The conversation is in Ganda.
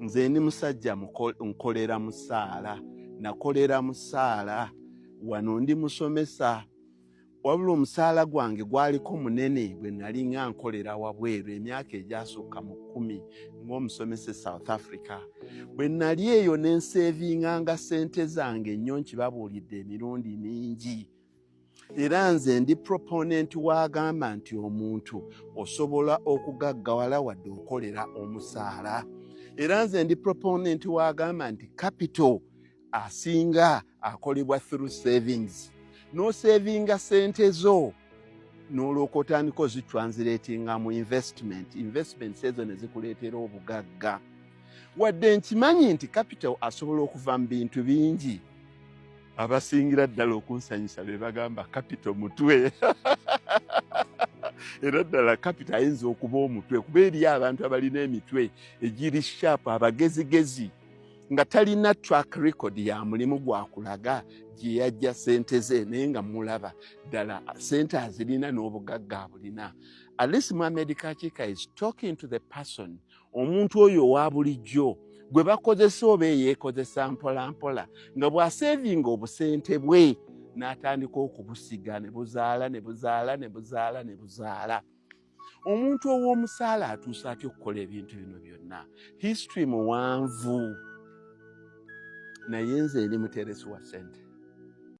Nze ndi musajja nkolera musaala, nakolera musaala. Wano ndi musomesa, wabula omusaala gwange gwaliko munene bwe nali nga nkolera wabweru emyaka egyasooka mu 10 ng'omusomesa e South Africa. Bwe nali eyo ne nseevinganga ssente zange nnyo. Nkibabuulidde emirundi mingi, era nze ndi proponent w'agamba nti omuntu osobola okugaggawala wadde okolera omusaala. Era nze ndi proponent w'agamba nti capital asinga akolebwa through savings. N'osevinga sente zo, n'olwoka otandika ozitranslatinga mu investment. Investments ezo ne zikuleetera obugagga. Wadde nkimanyi nti capital asobola okuva mu bintu bingi, abasingira ddala okunsanyusa be bagamba capital mutwe. Era ddala capital ayinza okuba omutwe, kuba eriyo abantu abalina emitwe egiri sharp, abagezigezi, nga talina track record ya mulimu gwakulaga gye yajja sente ze, naye nga mulaba ddala sente azirina n'obugagga abulina. At least Muhammad Kakiika is talking to the person, omuntu oyo owa bulijjo gwe bakozesa oba eyeekozesa mpola mpola, nga bw'asevinga obusente bwe n'atandika okubusiga, ne buzaala, ne buzaala, ne buzaala, ne buzaala. Omuntu ow'omusaala atuusa atya okukola ebintu bino byonna? History muwanvu, naye nze eri muteresi wa ssente.